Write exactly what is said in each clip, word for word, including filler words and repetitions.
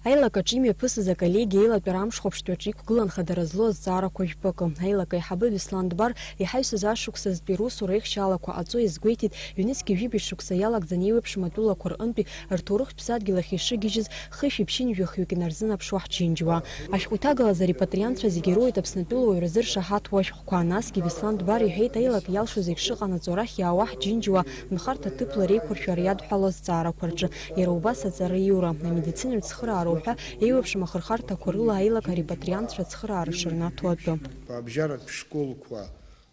Аилак аҿы имҩаԥысыз аколлегиа аилатәара амшхәаԥштәи аҿы иқәгылан хадара злоу азҵаарақәа жәпакы. Аилак аиҳабы Беслан Дбар иҳаҩсыз ашықәсазтәи русура ихьчалақәа аҵо иазгәеиҭеит, ЮНЕСКО жәибжь шықәса иалагӡаны еиуеиԥшым атәылақәа рҟынтәи рҭоурыхтә ԥсадгьыл ахь ишыгьежьыз хышәи ԥшьынҩажәи хҩык инарзынаԥшуа ҳџьынџьуа. Ашәҟәы иҭагалаз арепатриантцәа зегьы ироуеит Аԥснытәыла уаҩразы ршаҳаҭуа ашәҟәқәа. Насгьы Беслан Дбар иҳәеит, аилак иалшо зегь шыҟанаҵо арахь иаауа ҳџьынџьуа нхарҭа ҭыԥла реиқәыршәара иадҳәалоу азҵаарақәа рҿы. Иара убас аҵараиура, амедицинатә цхыраара уҳәа еиуеиԥшым ахырхарҭақәа рыла аилак арепатриантцәа ацхыраара шырнаҭо атәы. Абжьаратә школқәа,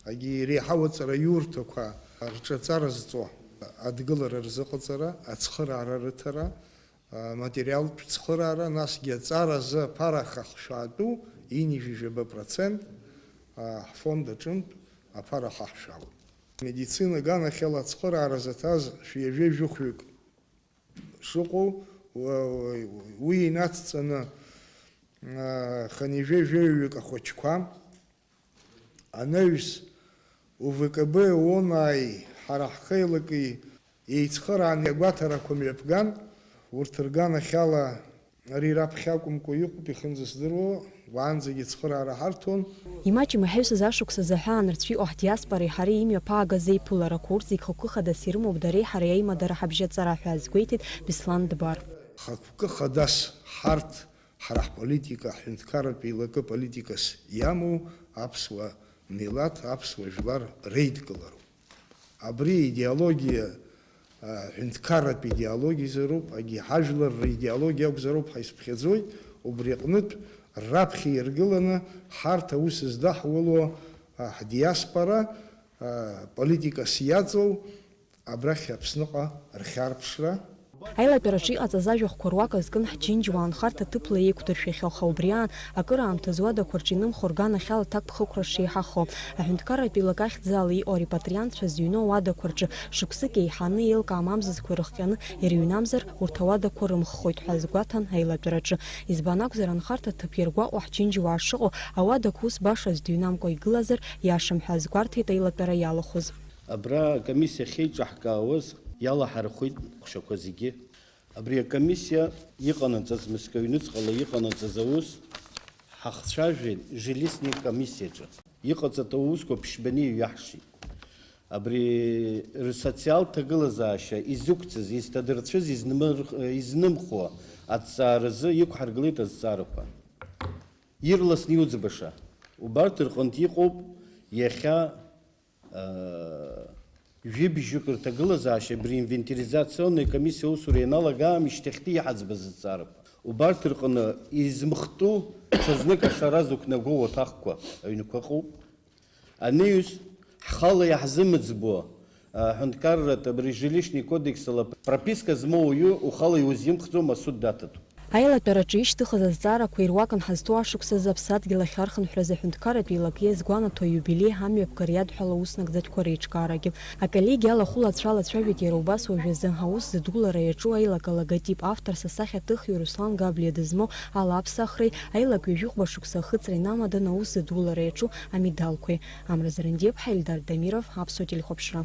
агьи иреиҳау аҵараиурҭақәа рҿы аҵара зҵо адгылара рзыҟаҵара, ацхыраара рыҭара, а, материалтә цхыраара, насгьы аҵара азы аԥара хахшәаатәу ҩынҩажәижәаба процент, а, ҳфонд аҿынтә аԥара хаҳшәалоит. Медицина аганахьала ацхыраара заҭаз шәи ҩажәи жәохәҩык шыҟоу, уа-, уа-, уи инацҵаны, а, хынҩажәи жәаҩаҩык ахәыҷқәа, анаҩс У В К Б, ООН-ааи ҳара ҳхеилаки еицхырааны агәаҭарақәа мҩаԥган, урҭ рганахьала ари раԥхьа акәымкәа иҟоуп, ихынӡасдыруа, уаанӡагьы ацхыраара ҳарҭон. Имаҷым иҳаҩсыз ашықәс азы аҳәаан рцәа иҟоу ҳдиаспореи ҳареи имҩаԥаагаз еиԥыларақәа, урҭ зегь хықәкы хадас ирымоуп дареи ҳареи аимадара ҳабжьаҵара ҳәа азгәеиҭеит Беслан Дбар. Хықәкы хадас ҳарҭ, ҳара ҳполитика, ҳҳәынҭқарратә еилакы политикас иамоу аԥсуа милаҭ, аԥсуа жәлар реидкылароуп. Абри идеологиа, а, ҳәынҭқарратә идеологиазароуп, агьи ҳажәлар ридеологиа акәзароуп ҳәа исыԥхьаӡоит, убри аҟнытә раԥхьа иргыланы ҳарҭ аус здаҳуло, а, ҳдиаспора, а, политикас иаҵоу, абрахь Аԥсныҟа рхьарԥшра. Аилатәараҿы иҟаҵаз ажәахәқәа руак азкын ҳџьынџьуаа нхарҭа ҭыԥла еиқәдыршәахьоу, аха убри аан акыраамҭа зуадақәа рҿы инымхо рганахьала ҭакԥхықәра шеиҳахо. Аҳәынҭқарратә еилакы ахьӡала иҟоу арепатриантцәа зыҩноу ауадақәа рҿы шықәсык еиҳаны еилкаам амзызқәа ирыхҟьаны ирыҩнамзар, урҭ ауадақәа рымххоит ҳәа азгәаҭан аилатәараҿы. Избан акәзар, анхарҭа ҭыԥ иаргәаҟуа ҳџьынџьуаа шыҟоу, ауадақәа ус баша здыҩнамкәа игылазар иашам ҳәа азгәарҭеит аилатәара иалахәыз. Абра акомиссиа ахьеиҿаҳкаауаз иалаҳархәит аҟәшақәа зегьы. Абри акомиссиа иҟанаҵаз, Мыскы аҩныҵҟала иҟанаҵаз аус ҳахцәажәеит жилищный комиссиаҿы. Иҟаҵатәу аусқәа ԥшьбаны иҩаҳшеит. Абри рсоциалтә ҭагылазаашьа изықәҵыз, изҭадырцәыз, изнымыр-, изнымхо аҭҵааразы иқәҳаргылеит азҵаарақәа. Ирласны иуӡбаша, убарҭ рҟынтә иҟоуп иахьа, аа, жәибжьҩык рҭагылазаашьа абри инвентаризационный комиссиа аусура ианалага аамышьҭахьтәи иҳаӡбаз азҵаарақәа. Убарҭ рҟны измыхтәу ҽазнык ашара зықәнаго уаҭахқәа аҩнқәа ыҟоуп. Анаҩс, ҳхала иаҳзымыӡбо, аҳәынҭқарратә абри жилищный кодекс ала прописка змоу уаҩы ухала иузимхӡом, асуд даҭатәуп. Аилатәараҿы ишьҭыхыз азҵаарақәа ируакын ҳазҭоу ашықәс азы аԥсадгьыл ахь архынҳәразы аҳәынҭқарратә еилакы иазгәанаҭо аиубилеи амҩаԥгара иадҳәало ауснагӡатәқәа реиҿкаарагьы. Аколлегиа алахәыла ацәа алацәажәеит иара убас уажәазы аус зыдулара иаҿу аилак алоготип автор асахьаҭыхҩы Руслан Габлиа дызмоу алаԥсахреи аилак ҩажәихәба шықәса ахыҵра инамадан аус зыдулара иаҿу амедалқәеи. Амра Зарандиаԥҳа, Ельдар Дамиров, Аԥсуа телехәаԥшра.